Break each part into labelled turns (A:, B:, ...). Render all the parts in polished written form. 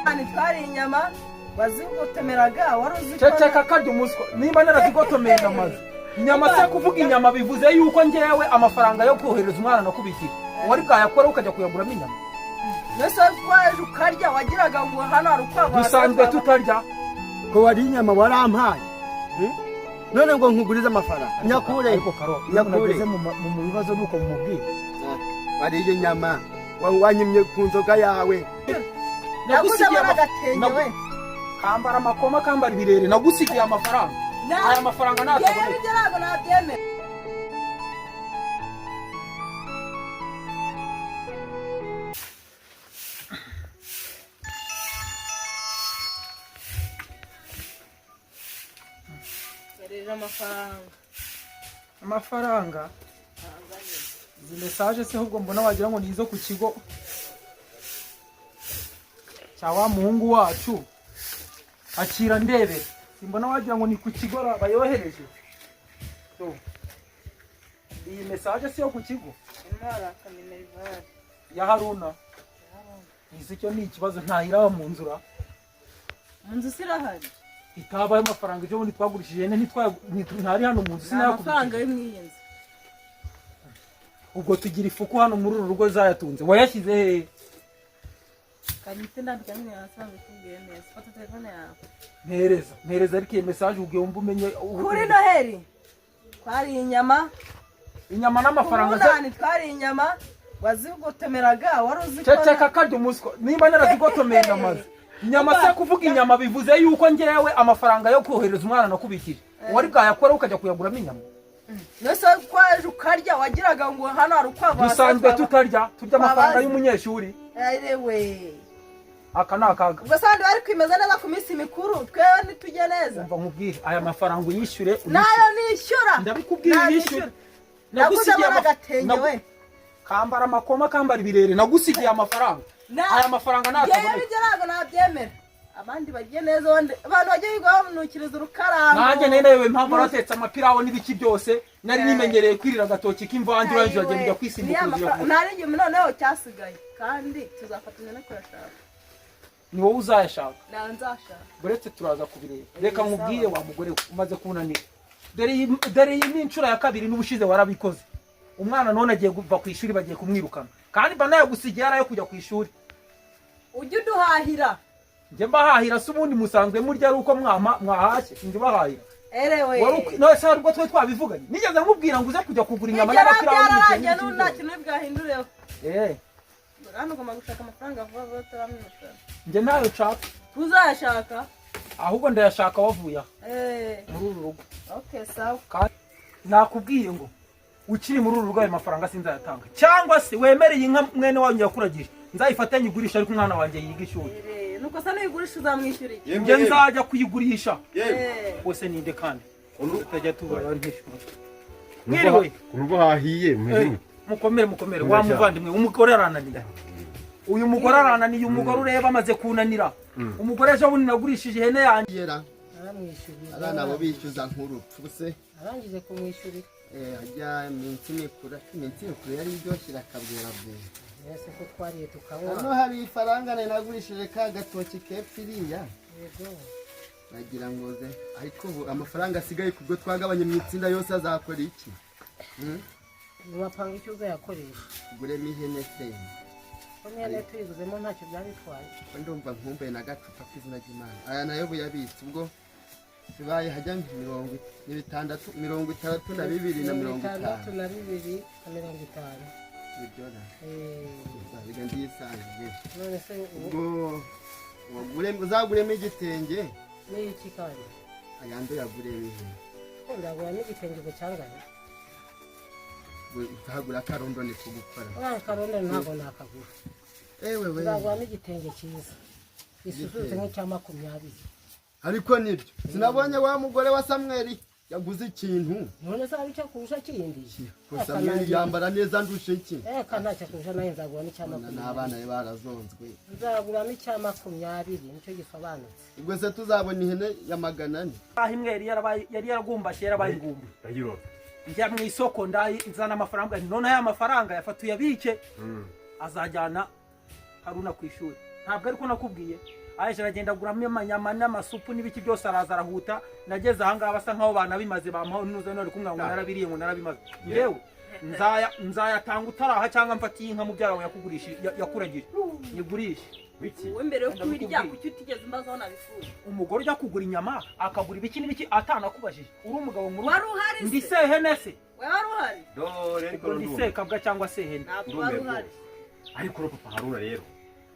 A: Twariye inyama wazigotomeraga, wari uzi ko
B: Ceceka karya umuswa. Nimba narazigotomeye ndamaze inyama se, kuvuga inyama bivuze yuko ngewe amafaranga yo kohereza umwana nakubikije wari bwayakora ukajya kuyaguramo inyama?
A: Mbese twaje ukarya, wagiraga ngo hano hari ukwavu.
B: Dusanzwe tutarya.
C: Ko wari inyama warampaye, None ngo nkugurize amafaranga nyakure?
B: Ariko karo, iyo umuntu
C: Nyakure.
B: ageze mu bibazo nuko mumubwira.
C: Wariye inyama, wanyimye ku nzoga yawe.
A: Naguzemo n'agatenge we.
B: Kambara amakoma, kambara ibirere. Nagusigiye amafaranga, aya mafaranga
A: Yewe,
B: nataboneka.
A: Ibyo ntabwo nabyemera. Yohereje amafaranga.
B: Amafaranga? Izi message se ahubwo mbona wagira ngo ni izo ku kigo cya wa muhungu wacu. Akira ndebere, simbona wagira ngo ni ku kigo bayohereje. So, iyi message si yo ku kigo?
A: Intwara akaminerivare.
B: Ya Haruna. Izi cyo ni ikibazo, ntayiraba mu nzura.
A: Mu nzu sirahari.
B: Itabaye amafaranga ejo bundi twagurishije ihene, ntari hano mu nzu.
A: Ni amafaranga
B: Sinayakubikije.
A: yo mu iyi nzu.
B: Ubwo tugira ifuku hano muri uru rugo zayatunze, wayashyize hehe?
A: Kanyite ndandika nyine yasanzwe kubwiye neza. Fata telefone yawe.
B: Mpereza, mpereza. Ariko iyi message ubwiye wumva umenye.
A: Kuri Noheli twariye inyama.
B: Inyama n'amafaranga se?
A: Ubunani twariye inyama wazigotomeraga, wari uzi ko
B: Ceceka karya umuswa. Nimba narazigotomeye ndamaze inyama se, kuvuga inyama bivuze yuko ngewe amafaranga yo kohereza umwana nakubikije wari bwayakora ukajya kuyaguramo inyama?
A: Mbese twaje ukarya, wagiraga ngo hano hari ukwavu.
B: Dusanzwe tutarya, turya amafaranga
A: Twabaze.
B: y'umunyeshuri.
A: Erewe!
B: Aka ni akaga.
A: Ubwo se abandi bari kwimeza neza ku minsi mikuru, twewe ntitujye neza?
B: Umva nkubwire, aya mafaranga uyishyure, uyishyure.
A: Nayo nishyura.
B: Ndabikubwiye, uyishyure.
A: Naguzemo n'agatenge we.
B: Kambara amakoma, kambara ibirere. Nagusigiye amafaranga, aya mafaranga
A: Yewe,
B: nataboneka.
A: Ibyo ntabwo nabyemera. Abandi barye neza, abantu bajye biga bamunukiriza urukarango.
B: Nanjye nari nayobewe impamvu waratetse amapirawo n'ibiki byose. Nari nimenyereye kwirira agatoki k'imvange, urangije uragenda ujya kwisimbuka.
A: Ntari igihe noneho cyasigaye, kandi tuzafatanya no kuyashaka.
B: Ni wowe uzayashaka?
A: Nawe nzashaka.
B: Uretse turaza kubireba. Reka nkubwire wa mugore we, umaze kunanira. Dore iyi ni inshuro ya kabiri, n'ubushize warabikoze. Umwana none agiye kuva ku ishuri, bagiye kumwirukana, kandi mba nayagusigiye ari ayo kujya ku ishuri.
A: Ujye uduhahira.
B: Njye mbahahira se? Ubundi musanzwe murya ari uko mwahashye? Sinjye ubahahira.
A: Erewe!
B: None se hari ubwo twe twabivuganye? Nigeze nkubwira ngo uze kujya kugura inyama
A: Ibyo
B: n'amapirawo n'imiceri
A: byararangiye, n'ubu
B: n'ibiki
A: nta
B: byose?
A: kintu bwahindureho. Hano ugomba gushaka amafaranga vuba vuba utaramwirukana.
B: Njye ntayo nshaka.
A: Tuzayashaka.
B: Ahubwo ndayashaka wavuye aha muri uru rugo.
A: Okay, sawa.
B: Kandi nakubwiye ngo ukiri muri uru rugo ayo mafaranga sinzayatanga, cyangwa se wemereye inka mwene wanyu yakuragije nzayifate nyigurisha, ariko umwana wanjye yiga ishuri.
A: Ere, nuko se nuyigurisha uzamwishyura iki?
B: Njye nzajya kuyigurisha.
C: Yewe.
B: Wose ninde kandi tutajya tubara ntishuri? Mwiriwe.
D: Urugo hahiye.
B: Mukomere, mukomere wa muvandimwe. Umugore arananira, uyu mugore arananiye. Umugore ureba amaze kunanira. Umugore ejo bundi nagurishije ihene yanjye.
C: Yera.
E: Aramwishyurira.
C: Abana bo bishyuza nk'urupfu se.
E: Arangije kumwishyurira.
C: Hajya iminsi mikuru, ariko iminsi mikuru yari iryoshye, irakabwira bwira.
E: Ese ko twariye tukanywa?
C: Hano hari ifaranga nari nagurishije ka gatoki kepfo iriya.
E: Yego.
C: Nagira ngo ze, ariko ubu amafaranga asigaye kubwo twagabanye mu itsinda yose azakora iki?
E: Wapanga icyo uzayakoresha.
C: Tuguremo ihene se?
E: Ko mwene tuyiguzemo ntacyo byaba bitwaye.
C: Ko ndumva nkumbuye n'agacupa k'izina ry'Imana. Aya nayo buyabitse, ubwo bibaye hajya mirongo n'ibitandatu, 62 na mirongo
E: 62
C: itanu.
E: Na 50.
C: Nibyo na
E: Eh,
C: biga ndisanzuye.
E: None se ubu
C: Ubwo uzaguremo igitenge.
E: Ni iki kandi?
C: Ayandi uyaguremo ihene.
E: Ko ndaguramo igitenge ngo cyangane?
C: Uzagura akarundo ni kugukora.
E: Uriya karundo ntabwo nakagura.
C: Ewe we!
E: Nzaguramo igitenge cyiza gisusurutse nk'icya 20.
C: Ariko nibyo, sinabonye wa mugore wa Samweli yaguze ikintu?
E: None se hari icyo kurusha kindi?
C: Ko Samweli yambara neza, ndusha iki?
E: Reka, ntacyo kurusha. Nawe nzaguramo icya
C: Mbona
E: 20.
C: n'abana be barazonzwe.
E: Nzaguramo icya 20, nicyo gisobanutse.
C: Ubwo se tuzabona ihene ya 400?
B: Aho imwe yari yarabaye, yari yaragumbashye, yarabaye ingumba.
D: Ndahiro.
B: Njya mu isoko, nzana amafaranga. None aya mafaranga yafata uyabike, azajyana Haruna ku ishuri. Ntabwo ariko nakubwiye? Aje aragenda aguramo amanyama n'amasupu n'ibiki byose, araza arahuta. Nageze ahangaha basa nkaho banabimaze, bamuha nuza none kumwe ngo narabiriye, ngo narabimaze. Yewe, nzayatanga utaraha, cyangwa mfate iyi nka mubyara wawe yakugurishije, yakuragije, nyigurishe.
D: Wiki.
A: Wowe mbere yo kubirya, kuki utigeze umbaza aho nabikuye?
B: Umugore ujya kugura inyama, akagura ibiki n'ibiki atanakubajije, uri umugabo mu rugo.
A: Wari uhari
B: Ndi
A: se?
B: sehene se?
A: We wari uhari?
D: Dore ariko
B: Ubwo ndi
D: ndumiwe.
B: sekabwa cyangwa sehene?
A: Ntabwo wari
D: Ndumiwe
A: uhari.
D: rwose. Ariko rero papa Haruna, rero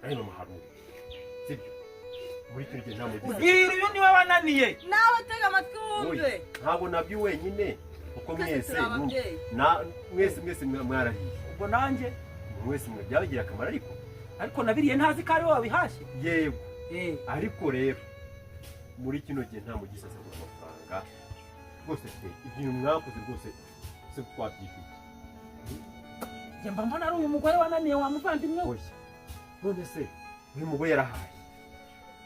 D: nawe mama Haruna, sibyo? Muri icyo gihe nta mugize.
B: Bwira uyu niwe wananiye.
A: Nawe tega amatwi wumve.
D: Oya, ntabwo nabyo wenyine, kuko
A: Twese
D: mwese
A: turi ababyeyi.
D: na mwese mwese mwarariye.
B: Ubwo nanjye
D: Mwese mwe byabagiriye akamaro, ariko
B: Ariko nabiriye ntazi ko ari wowe wabihashye.
D: Yego.
B: Eh.
D: Ariko rero muri kino gihe nta mugisesagura amafaranga rwose pe. Ibintu mwakoze rwose se twabyita iki?
B: Njye mba mbona ari uyu mugore wananiye, wa muvandimwe we.
D: Oya, none se uyu mugore yarahaye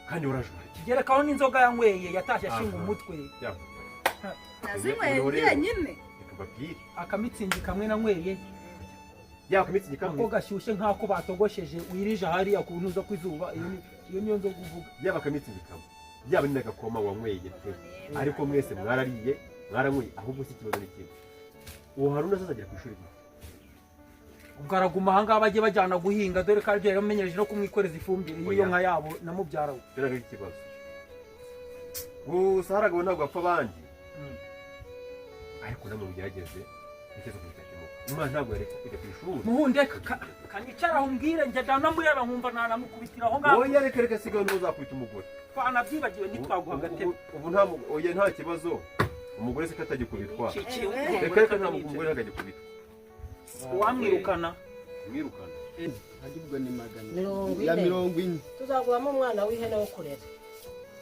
D: kandi warajuhaye?
B: Gerekaho n'inzoga yanyweye, yatashye ashinga
D: Aha.
B: umutwe.
A: Nazinyweye
D: Noneho rero,
A: njyenyine.
D: Reka mbabwire.
B: Akamitsingi kamwe nanyweye,
D: Yaba akamitsingi
B: ako
D: kamwe,
B: gashyushye nk'ako batogosheje wirije hariya ku ntuza kw'izuba, iyo niyo nzoga uvuga.
D: Yaba akamitsingi kamwe, yaba n'agakoma wanyweye pe, ariko mwese mwarariye, mwaranyweye. Ahubwo si ikibazo ni kimwe: uwo Haruna azagera ku ishuri gute?
B: Ubwo araguma ahangaha, bajye bajyana guhinga, dore ko aribyo yari amenyereje, no kumwikoreza ifumbire y'iyo
D: Oya.
B: nka yabo na mubyara we.
D: Byo ntabwo ari ikibazo gusa, haragabo ntabwo apfa abandi. Ariko namwe mugerageze ikibazo kugitakemo, umwana ntabwo yareka kujya ku ishuri.
B: Muhunde kanicara aho umbwire, njya ndamureba nkumva nanamukubitira aho ngaho.
D: Oya, reka reka, sigaho, niba uzakubita umugore.
B: Twanabyibagiwe, ntitwaguha agatebe.
D: Ubu nta oya, nta kibazo, umugore se katagikubitwa? Reka reka, nta mugore ntagikubitwa.
B: Uwamwirukana.
D: Mwirukana.
C: Hadi ubwo ni magana
E: 40.
C: ya 40.
E: Tuzaguramo umwana w'ihene wo kurera.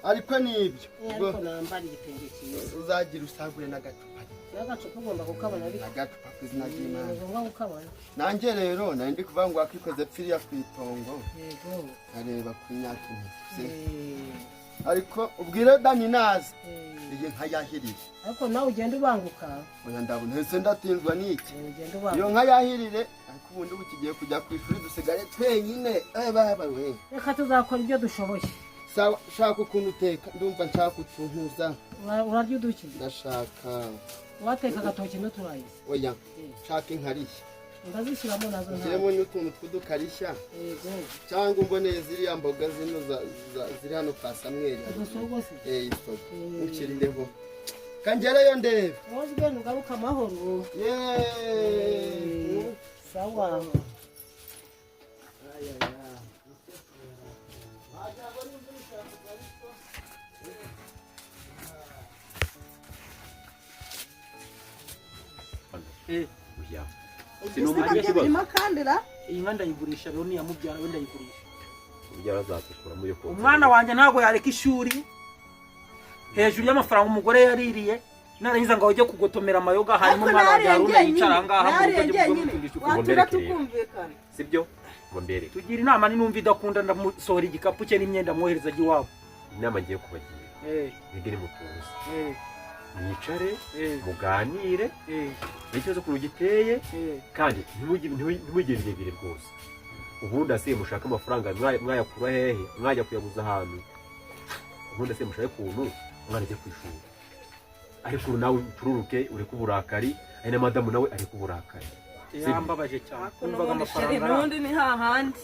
C: Ariko nibyo ubwo
E: Ariko nambara igitenge cyiza.
C: Uzagira usagure n'agacupa.
E: N'agacupa ugomba kukabona, ariko
C: Agacupa ku izina ry'Imana.
E: Ugomba kukabona.
C: Nanjye rero nari ndi kuvuga ngo wakikoze pfiriya ku itongo,
E: Yego.
C: nkareba ku myaka ine.
E: Eh,
C: Ariko ubwire Dani naza
E: eh.
C: iyi nka yahirire.
E: Ariko nawe ugenda ubanguka.
C: Oya, ndabona ese ndatinzwa n'iki?
E: Ugenda
C: Iyo
E: ubanguka.
C: nka yahirire, ariko ubundi ubu kigiye kujya ku ishuri, dusigare twenyine. Eh baba we!
E: Reka tuzakora ibyo dushoboye.
C: Sawa, shaka ukuntu uteka, ndumva nshaka utuntuza.
E: Urarya uduki?
C: Ndashaka
E: Wateka agatoki n'uturayizi.
C: Oya, nshaka inkarishya.
E: Ndazishyiramo nazo.
C: Ushyiremo n'utuntu tw'udukarishya.
E: Yego.
C: Cyangwa umboneye ziriya mboga zino ziri hano kwa Samweli.
E: Udusogo se?
C: Eh, isogo.
E: Mm.
C: Ukirireho kangereyo ndebe.
E: Wowe ugenda ugaruka amahoro.
C: Yeee!
E: Sawa.
D: Oya.
A: Ibyo
D: Sinumva
A: se nabyo
D: ikibazo.
A: birimo akandira.
B: Iyi nka ndayigurisha rero, niya mubyara we, ndayigurisha.
D: Ubyara azadukuramo yo konsa.
B: Umwana wanjye ntabwo yareka ishuri hejuru y'amafaranga umugore yaririye, narangiza ngo ajye kugotomera amayoga, hanyuma
A: Ariko
B: umwana wanjye
A: nariye
B: Haruna yicara
A: njyenyine,
B: ahangaha mu rugo
A: nariye
B: ajye
A: njyenyine.
B: kumutungisha ukuboko.
A: Watura
D: Mbereke rero.
A: tukumvikana.
D: Sibyo, ngo mbereke.
B: Tugira inama, ninumva idakunda ndamusohora igikapu cye n'imyenda, amwohereza ajya iwabo.
D: Inama ngiye kubagira: mwigire mutuze, mwicare, muganire ikibazo ukuntu giteye, kandi ntimugire birebire rwose. Ubundi asiye mushake amafaranga, mwayakura hehe? Mwajya kuyaguza ahantu. Ubundi asiye mushake ukuntu umwana ajya ku ishuri, ariko ubu nawe utururuke, ureke uburakari, ari na madamu nawe areke uburakari.
B: Yambabaje cyane.
A: Ariko
B: Numvaga
A: n'ubundi chéri,
B: amafaranga
A: n'ubundi ni hahandi.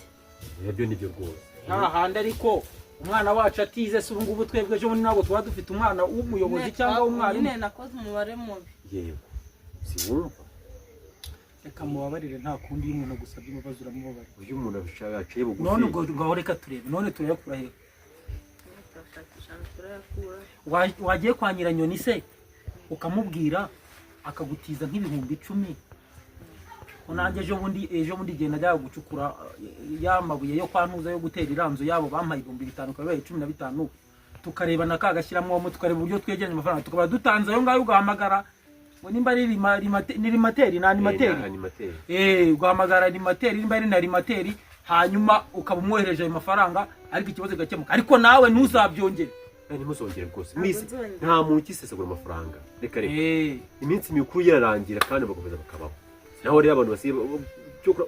D: Nabyo nibyo rwose.
B: Nta handi, ariko umwana wacu atize se, ubu ngubu twebwe ejo bundi ntabwo tuba dufite umwana w'umuyobozi cyangwa w'umwarimu?
A: Nyine nakoze umubare mubi.
D: Yego, si wumva?
B: Reka mubabarire, nta kundi, iyo umuntu agusabye imbabazi uramubabarira.
D: Uyu muntu aciye bugufi.
B: None ubwo ngaho reka turebe, none turayakura hehe?
A: Turashakisha ahantu turayakura.
B: Wagiye kwa Nyiranyoni se, ukamubwira akagutiza nk'ibihumbi 10, ko nanjye ejo bundi igihe najyaga gucukura ya mabuye yo kwa Ntuza yo gutera iranzu yabo, bampaye 5000, ukaba bibaye 15, tukareba na ka gashyiramo, tukareba uburyo twegeranya amafaranga, tukaba dutanze ayo ngayo, ugahamagara ngo nimba ari ni rimateri na animateri.
D: Animateri.
B: Eh, ugahamagara animateri, nimba ari na animateri, hanyuma ukaba umwohereje ayo mafaranga, ariko ikibazo kigakemuka. Ariko nawe ntuzabyongere.
D: Ntimuzongere rwose.
A: Ntabwo
D: Mwese
A: nzongera.
D: nta muntu ukisesagura amafaranga, reka reka.
B: Eh.
D: Iminsi mikuru yararangira kandi bagakomeza bakabaho. Naho rero abantu basigaye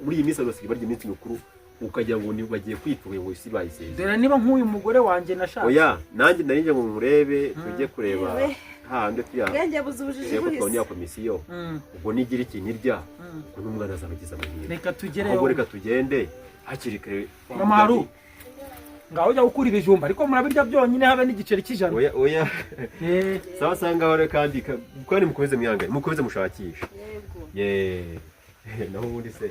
D: muri iyi minsi, abantu basigaye barya iminsi mikuru. Ukagira ngo ni bagiye kwipfuye ngo isi bayiseze.
B: Dore niba nk'uyu mugore wanjye nashatse.
D: Oya, nanjye nari nje ngo murebe, tujye kureba
A: Yewe.
D: Hahandi tuya
A: Ubwenge buza ubujiji
D: turebe ko
A: buhise.
D: twabona komisiyo. Ubwo nigira ikintu irya, ubwo n'umwana azaba agize amahirwe.
B: Reka tugereyo.
D: Ahubwo reka tugende hakiri kare.
B: Mama Haru, ngaho ujya gukura ibijumba, ariko murabirya byonyine, habe n'igiceri cy'ijana.
D: Oya, oya. Sawa sawa, ngaho rero, kandi mukomeze mwihangane, mukomeze mushakishe.
A: Yego.
D: Ye, naho ubundi se?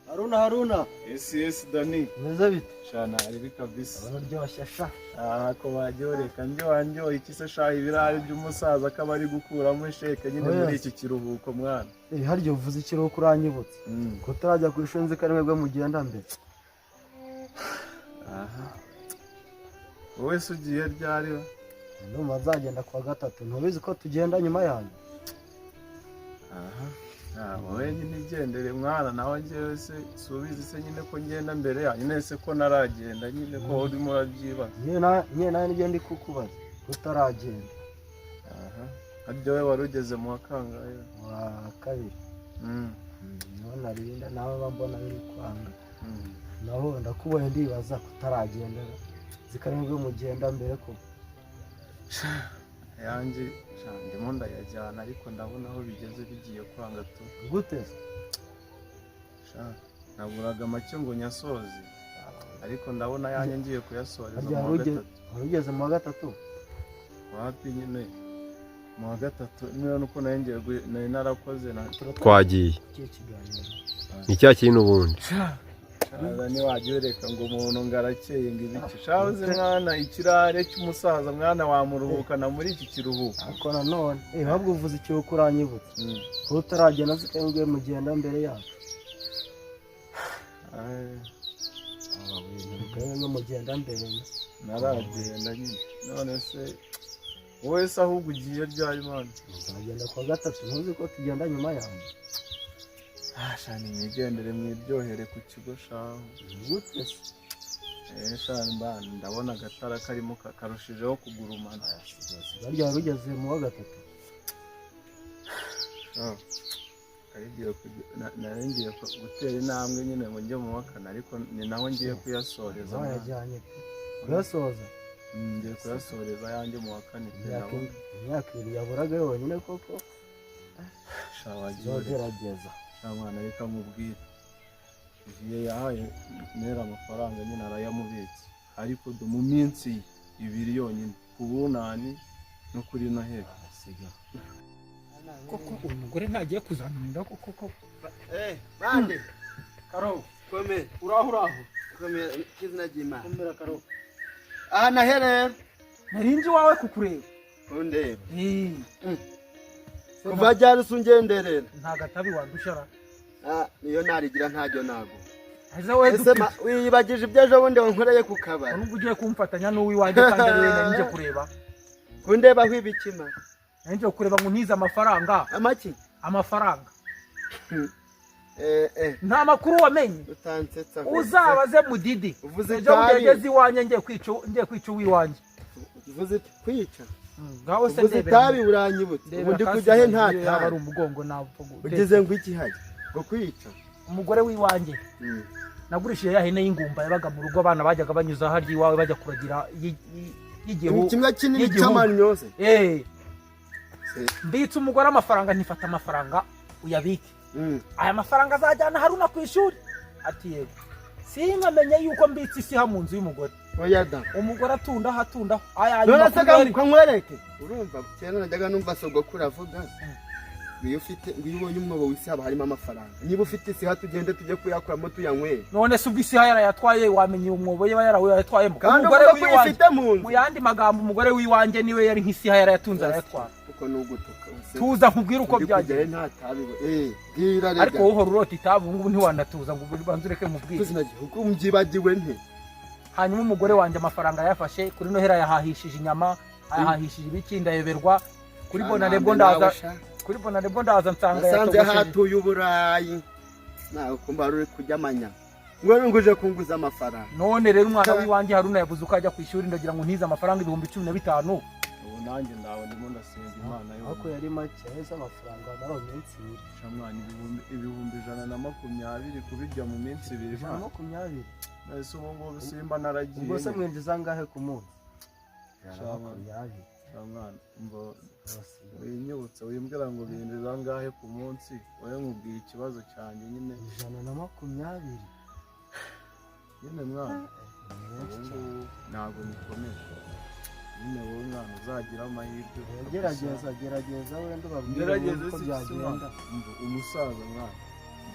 F: Haruna, Haruna.
G: Esi, esi, Dani.
F: Meze bite?
G: Shana ari kabisa.
F: Uraryoshye sha.
G: Aha ko wajyoreka ndyo wanjyoye iki se sha? Ibirayi by'umusaza akaba ari gukuramo sheke nyine
F: Oya.
G: muri iki kiruhuko, mwana.
F: Eh, harya uvuze ikiruhuko uranyibutse. Ko utarajya ku ishuri, nzi ko ari mwebwe mugenda mbere.
G: Aha. Wowe se ugiye ryari we?
F: Ndumva nzagenda kuwa gatatu, ntubizi ko tugenda nyuma yanyu?
G: Aha. Ah, wowe nyine igendere mwana, nawe njyewe se subizi se nyine ko ngenda mbere yanyu, nese ko naragenda nyine, ko urimo urabyibaza.
F: Nyine nawe nibyo ndi kukubaza, ko utaragenda.
G: Aha. Harya wowe wari ugeze mu wa kangahe?
F: Wa kabiri. Niho narinda nawe bambona biri kwanga. Naho ndakubonye ndibaza ko utaragenda, nzi ko ari mwebwe mugenda mbere ko.
G: Yanjye sha ndimo ndayajyana, ariko ndabona aho bigeze bigiye kwanga tu.
F: Gute se?
G: Sha naburaga make ngo nyasoze, ariko ndabona yanjye ngiye kuyasoreza
F: Harya
G: mu wa
F: wari
G: gatatu.
F: Wari ugeze mu wa gatatu?
G: Wapi nyine, mu wa gatatu niba nuko nari ngiye nari narakoze na
D: Twagiye.
F: Ikihe kiganiro?
D: Ni cya kintu ubundi.
G: Shaza ntiwajya ureka ngo umuntu ngo arakeye ngo ibiki, shaza mwana, ikirare cy'umusaza mwana wamuruhukana muri iki kiruhuko.
F: Ariko nanone ahubwo uvuze ikiruhuko uranyibutse. Ko utaragenda, nzi ko ari mwebwe mugenda mbere yacu. Nzi ko ari mwebwe mugenda mbere.
G: Naragenda nyine, none se wowe se ahubwo ugiye ryari, mwana?
F: Nzagenda kuwa gatatu, ntuzi ko tugenda nyuma yawe?
G: Ah, sha nimwigendere mwiryohere ku kigo shahu.
F: Gute se?
G: Eh, sha mba ndabona agatara karimo karushijeho kugurumana.
F: Harya wari ugeze mu wa gatatu?
G: Ah, nari ngiye gutera intambwe nyine ngo njye mu wa kane, ariko ni naho ngiye kuyasoreza, mwana.
F: Wayajyanye pe. Kuyasoza?
G: Ngiye kuyasoreza ayanjye mu wa kane pe, ndabona.
F: Imyaka ibiri yaburaga yonyine koko.
G: Sha wagiye ureka.
F: Uzogerageza.
G: Sha mwana, reka nkubwire, igihe yahaye Nera amafaranga nyine arayamubitse, ariko mu minsi ibiri yonyine ku bunani no kuri Noheli.
F: Siga.
B: Koko uyu mugore ntagiye kuzananira koko koko.
C: Eh, bande.
B: Karo.
C: Komera.
B: Uraho, uraho.
C: Komera izina ry'Imana.
B: Komera, Karo.
C: Aha nahereye.
B: Nari nzi iwawe kukureba.
C: Undeba.
B: Eh.
C: Kuva ryari se ungenderera?
B: Nta gatabi wandushara.
C: Ah, niyo narigira ntajyo nago.
B: Ese wowe
C: Ese wiyibagije ibyo ejo bundi wankoreye ku kabari?
B: Nubwo ugiye kumfatanya n'uwiwanjye kandi ari we nari nje kureba.
C: Kundeba aho ibikima.
B: Nari nje kureba ngo ntize amafaranga.
C: Amaki?
B: Amafaranga.
C: Eh, eh.
B: Nta makuru wamenye.
C: Utansetsa.
B: Uzabaze Mudidi.
C: Uvuze
B: Ejo bundi
C: itabi.
B: yageze iwanjye ngiye kwica uwiwanjye.
C: Uvuze kwica.
B: Ngaho se
C: Uvuze
B: ndebera.
C: itabi uranyibutse.
B: Ndebera
C: Ubu ndi
B: kasi
C: kujya he nta
B: iyo yaba ari
C: tabi?
B: umugongo napfa
C: Ugeze ngo iki hajya? Ngo kwica.
B: Umugore w'iwanjye. Nagurishije ya hene y'ingumba yabaga mu rugo, abana bajyaga banyuza harya iwawe bajya kuragira y'igihu.
C: Kimwe kinini
B: y'igihugu.
C: cy'amanyose.
B: Eh. Mbitse umugore amafaranga, ntifata amafaranga uyabike. Aya mafaranga azajyana Haruna ku ishuri. Ati yego. Sinkamenye yuko mbitse isiha mu nzu y'umugore.
C: Oya da.
B: Umugore atunda atundaho. Aya
C: None
B: nyuma
C: se
B: kuri
C: ka nkwereke. Urumva kera najyaga numva sogokuru avuga ngo iyo ufite, ngo iyo ubonye umwobo w'isi haba harimo amafaranga. Niba ufite isiha tugende tujye kuyakuramo tuyanywere.
B: None se ubwo isiha yarayatwaye, wamenye umwobo yaba yarawuyatwayemo?
C: Kandi
B: Umugore
C: uvuga ko
B: w'iwanjye
C: uyifite mu nzu.
B: Mu yandi magambo, umugore w'iwanjye niwe yari nk'isiha yarayatunze arayatwara.
C: Ariko nugutuka use.
B: Tuza nkubwire uko
C: Ndi kugerayo
B: byagenze.
C: Nta tabi we. Bwira rega.
B: Ariko wowe uhora urota itabi, ubu ngubu ntiwanatuza ngo ubanze ureke nkubwire.
C: Kuzina gihugu mbyibagiwe nte?
B: Hanyuma umugore wanjye amafaranga yayafashe kuri noheli, ayahahishije inyama, ayahahishije ibiki, ndayoberwa. Kuri bonane bwo ndaza, kuri bonane bwo ndaza nsanga
C: Nasanze
B: yatogosheje.
C: hatuye uburayi, nawe kumba wari uri kurya amanyama ngo nguje kunguza amafaranga.
B: None rero umwana w'iwanjye Haruna yabuze uko ajya ku ishuri, ndagira ngo ntize amafaranga 15,000.
G: Ubu nanjye ndawe ndimo ndasenga Imana
F: Ariko
G: yonyine.
F: yari make aheza amafaranga amara mu minsi 2.
G: Sha mwana, 120,000 kubirya mu minsi 2.
F: 120.
G: Nahise ubu ngubu simba naragiye.
F: Ubwo se mwinjiza angahe ku munsi? ijana
G: Sha
F: na
G: mwana.
F: makumyabiri.
G: Sha mwana, umva,
F: Rwose.
G: winyibutse wimbwira ngo binjiza angahe ku munsi, wowe nkubwiye ikibazo cyanjye nyine.
F: 120.
G: Nyine mwana,
F: Ni benshi
G: ubu
F: cyane.
G: ngubu ntabwo nikomeje nyine. Wowe mwana uzagira amahirwe.
F: Gerageza, gerageza wenda ubabwire
G: Ngerageze
F: uko
G: si
F: byagenda.
G: Umva, umusaza mwana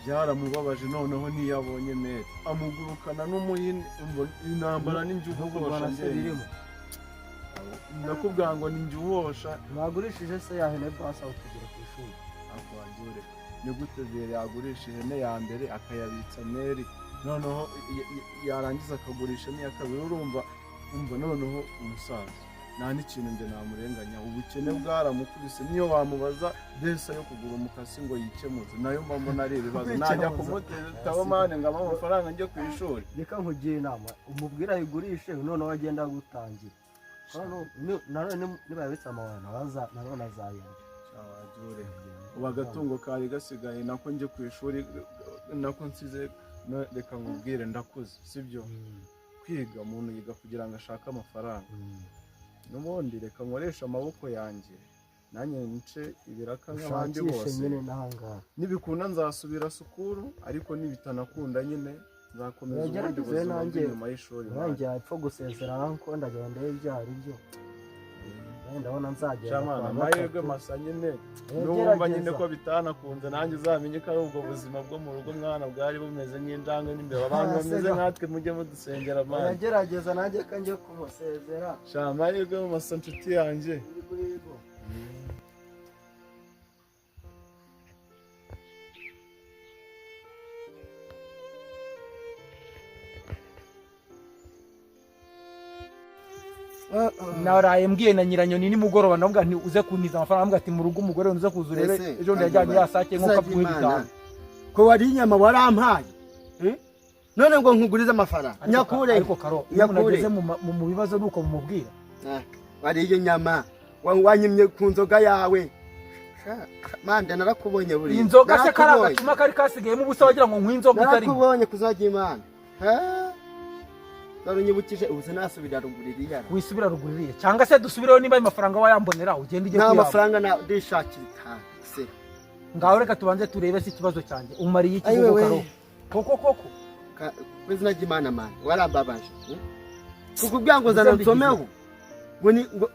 G: byaramubabaje, noneho niyo abonye mere amugurukana n'umuhini. Umva, intambara n'injye
F: Nubwo
G: uhosha.
F: rwanda se birimo.
G: Ndakubwira ngo ni njye uhosha.
F: Mwagurishije se ya hene basi aho kugera ku ishuri?
G: Ariko wagiye ureka, ni gute vere yagurisha ihene ya mbere akayabitsa meri, noneho yarangiza akagurisha n'iya kabiri? Urumva, umva, noneho umusaza nta n'ikintu njye namurenganya, ubukene bwaramukubise. Niyo wamubaza desa yo kugura umukasi ngo yikemuze, nayo mba mbona ari ibibazo. Najya kumutaba mane ngo amuhe amafaranga njye ku ishuri?
F: Reka nkugire inama, umubwire ayigurishe, noneho agenda agutangira. Nanone niba yabitse amabanga nanone azayarya.
G: Wagiye ureka, ubu agatungo kari gasigaye nako njye ku ishuri nako nsize. Reka nkubwire, ndakuze sibyo? Kwiga umuntu yiga kugira ngo ashake amafaranga. N'ubundi reka nkoreshe amaboko yanjye, nanjye nce ibiraka nk'abandi
F: Ushakishe
G: bose.
F: nyine n'ahangaha.
G: Nibikunda nzasubira sukuru, ariko nibitanakunda nyine nzakomeza ubundi
F: Gerageze.
G: buzima
F: Nanjye
G: bw'inyuma y'ishuri.
F: nanjye yapfa gusezera nko ndagenda ndebe ibyo ari byo. Nanjye ndabona nzagenda
G: Shamana,
F: kuwa
G: amahirwe
F: gatatu.
G: masa nyine.
F: Eh,
G: Nuwumva nyine
F: gerageza.
G: ko bitanakunze, nanjye uzamenye ko ari ubwo buzima bwo mu rugo mwana bwari bumeze nk'injangwe n'imbeba. Abantu
F: Ah,
G: bameze
F: sega.
G: nkatwe mujye mudusengera mwana.
F: Gerageza, nanjye ko njye kumusezera.
G: Sha, amahirwe masa nshuti yanjye.
F: Yego, yego.
B: Naraye mbwiye na Nyiranyoni nimugoroba, ndavuga nti uze kuntiza amafaranga, ambwira ati mu rugo umugore uze kuza urebe.
C: Ese,
B: Ejo bundi yajyanye ya sake nk'uko
C: Izina
B: aguha
C: ry'Imana.
B: 5.
C: Ko wari inyama warampaye, none ngo nkugurize amafaranga? Nyakure.
B: Ariko Karo, iyo umuntu
C: Nyakure.
B: ageze mu bibazo nuko mumubwira.
C: Ah, wariye inyama, wanyimye ku nzoga yawe. Mande narakubonye buriya.
B: Inzoga se kari
C: Narakubonye.
B: agacuma kari kasigayemo ubusa, wagira ngo nkwe inzoga itarimo?
C: Narakubonye kuzajya Imana. Dore unyibukije ubu sinasubira ruguru iriya.
B: Wisubira ruguru iriya, cyangwa se dusubireho niba ayo mafaranga wayambonera ugende ujye
C: Nta
B: kuyabona.
C: mafaranga ndishakira 5 se.
B: Ngaho reka tubanze turebe se ikibazo cyanjye umariye iki
C: Ayiwe
B: koko?
C: we.
B: Karo, koko koko.
C: Ku izina ry'Imana mani warambabaje, Kukubwira ngo zana
B: Uze mbigize.
C: nsomeho ngo ni ngo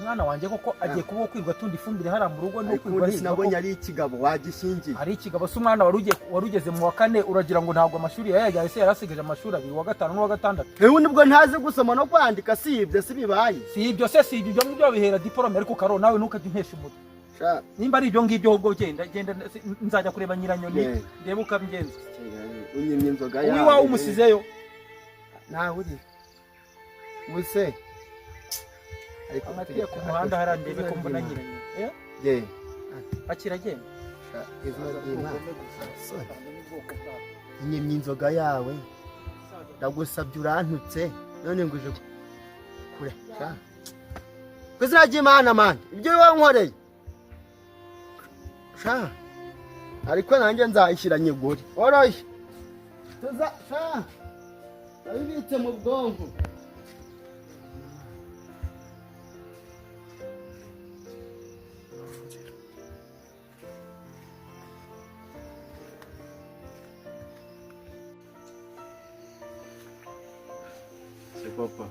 B: Umwana wanjye koko agiye kuba kwirwa atunda ifumbire hariya mu rugo no
C: Ariko
B: kwirwa
C: ubundi
B: hirwa
C: sinabonye
B: koko.
C: ari ikigabo wagishingiye.
B: Ari ikigabo se? Umwana wari wari ugeze mu wa kane, uragira ngo ntabwo amashuri yayajyaye se? Yarasigaje amashuri abiri, uwa gatanu n'uwa gatandatu.
C: Ubundi ubwo ntazi gusoma no kwandika, si ibyo si bibaye?
B: Si ibyo se, si ibyo ngibyo babihera diporome. Ariko Karo, nawe ntukajye umpesha umutwe.
C: Sha,
B: Nimba ari ibyo ngibyo, ahubwo genda, genda, nzajya kureba Nyiranyoni
C: Yeah.
B: ndebe uko abigenza.
C: Unyimye inzoga yawe.
B: Uwiwawe umusizeyo.
C: Ntawe uri ubuse ariko.
B: Amatiye ku muhanda hariya ndebe ko mbona Nyiranyoni. Eh?
C: Ye.
B: Akira, agenda.
C: Sha, izina ry'Imana. Unyimye inzoga yawe, ndagusabye, urantutse, none nguje kure. Sha, ku izina ry'Imana mani, ibyo wankoreye sha, ariko nanjye nzayishyira nyigure oroshye tuza. Sha, ndabibitse mu bwonko.
G: Se papa,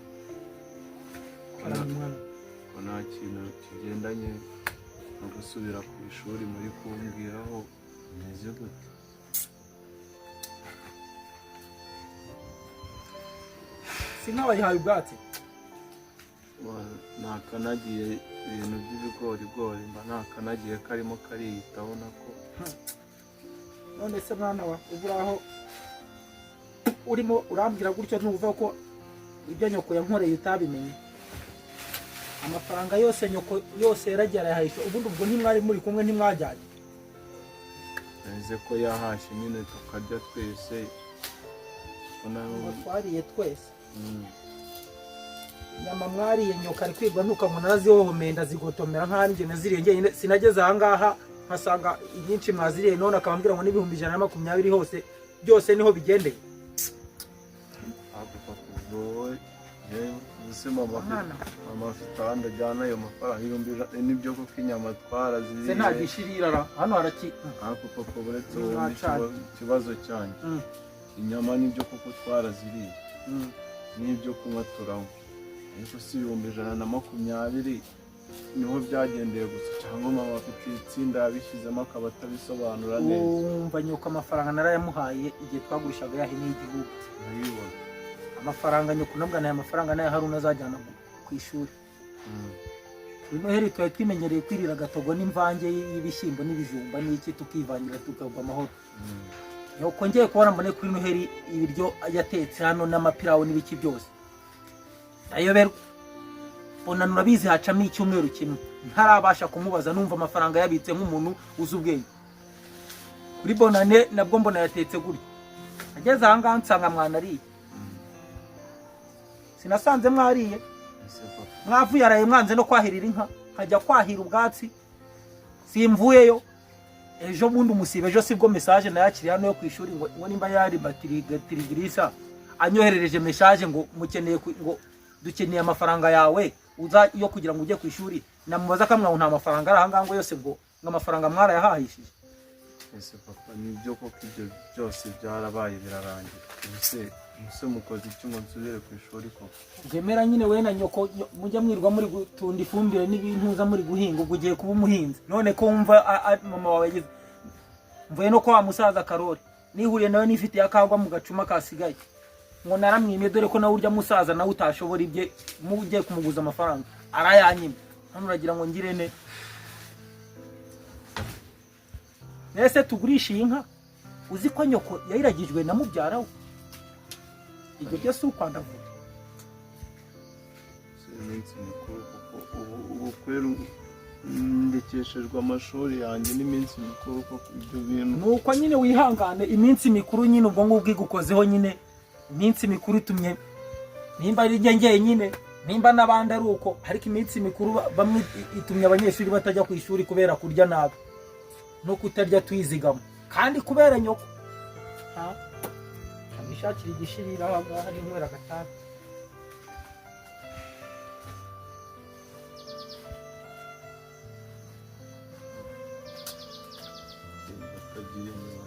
G: ko nta kintu kigendanye no gusubira ku ishuri muri kumbwiraho, bimeze gute?
B: Si nk'abayihaye ubwatsi.
G: Nakanagiye ibintu by'ibigorigori mba nakanagiye karimo kariyitaho nako.
B: None se mwana wa, uburaho urimo urambwira gutyo, ntuvuga ko ibyo nyoko yankoreye utabimenye? Amafaranga yose nyoko yose yaragiye arayahisha. Ubundi ubwo ntimwari muri kumwe, ntimwajyanye?
G: Nzi ko yahashye nyine tukarya twese.
B: Ngo twariye twese? Inyama mwariye nyoko ari kwirwa ntuka ngo narazihohomeye, ndazigotomera nkanjye naziriye njyenyine. Sinageze ahangaha nkasanga inyinshi mwaziriye, none akabambwira ngo n'120,000 hose byose niho bigendeye.
G: Ariko papa, ubwo wowe ese mama afite
B: Mwana.
G: Mama afite ahandi ajyana ayo mafaranga 100,000? Nibyo koko inyama twaraziriye.
B: Se nta gishirira hano haraki?
G: Ariko papa, uretse wowe
B: Mwacanye.
G: ikibazo cyanjye, inyama nibyo koko twaraziriye, n'ibyo kunywa turanywa, ariko si 120,000 niho byagendeye gusa, cyangwa mama afite itsinda yabishyizemo akaba atabisobanura neza?
B: Wumva, nyoko amafaranga narayamuhaye igihe twagurishaga ya hene y'igihugu.
G: Urayibona.
B: Amafaranga nyoko nabwo aya mafaranga nayo Haruna azajyana ku ishuri. Kuri Noheli twari twimenyereye kwirira agatogo n'imvange y'ibishyimbo n'ibijumba n'iki, tukivangira tukagwa amahoro. Nyoko ngiye kubona mbone kuri Noheli ibiryo yatetse hano n'amapirawu n'ibiki byose, ndayoberwa. Mbona nurabizi, hacamo icyumweru kimwe ntarabasha kumubaza. Numva amafaranga yabitse nk'umuntu uzi ubwenge. Kuri Bonane nabwo mbona yatetse gutya. Ageze ahangaha nsanga mwanariye. Sinasanze mwariye?
G: Ese papa,
B: Mwavuye araye mwanze no kwahirira inka, nkajya kwahira ubwatsi, simvuyeyo. Ejo bundi umusibe ejo sibwo message nayakiriye hano yo ku ishuri, ngo nimba yari batirigirisa anyoherereje message ngo mukeneye ngo dukeneye amafaranga yawe uza yo kugira ngo ujye ku ishuri. Namubaza akamwa ngo nta mafaranga ari ahangaha, ngo yose ngo amafaranga mwarayahahishije.
G: Ese papa, nibyo koko ibyo byose byarabaye birarangira? Ubuse mukoze iki ngo nsubire ku ishuri koko?
B: Jemera nyine, we na nyoko mujya mwirwa muri gutunda ifumbire n'ibintuza muri guhinga. Ubwo ugiye kuba umuhinzi none ko wumva mama wawe yagize. Mvuye no kwa wa musaza Karori, nihuriye nawe nifitiye akagwa mu gacuma kasigaye, ngo naramwimye, dore ko nawe urya musaza nawe utashobora ibye, mugiye kumuguza amafaranga arayanyima. Hano uragira ngo ngire ne ese tugurishe iyi nka? Uzi ko nyoko yayiragijwe na mubyara we? Ibyo byose ukwandavura.
G: Si iminsi mikuru kuko ubu kwera ndekeshejwe amashuri yanjye n'iminsi mikuru koko, ibyo bintu.
B: Nuko nyine wihangane, iminsi mikuru nyine ubwo ngubwo igukozeho nyine. Iminsi mikuru itumye, nimba ari njye njyenyine, nimba n'abandi ari uko, ariko iminsi mikuru bamwe itumye abanyeshuri batajya ku ishuri kubera kurya nabi no kutarya twizigama, kandi kubera nyoko. Ha? Amishakira igishirira aha ngaha n'inywera agatabi.
G: Batagiye inyuma.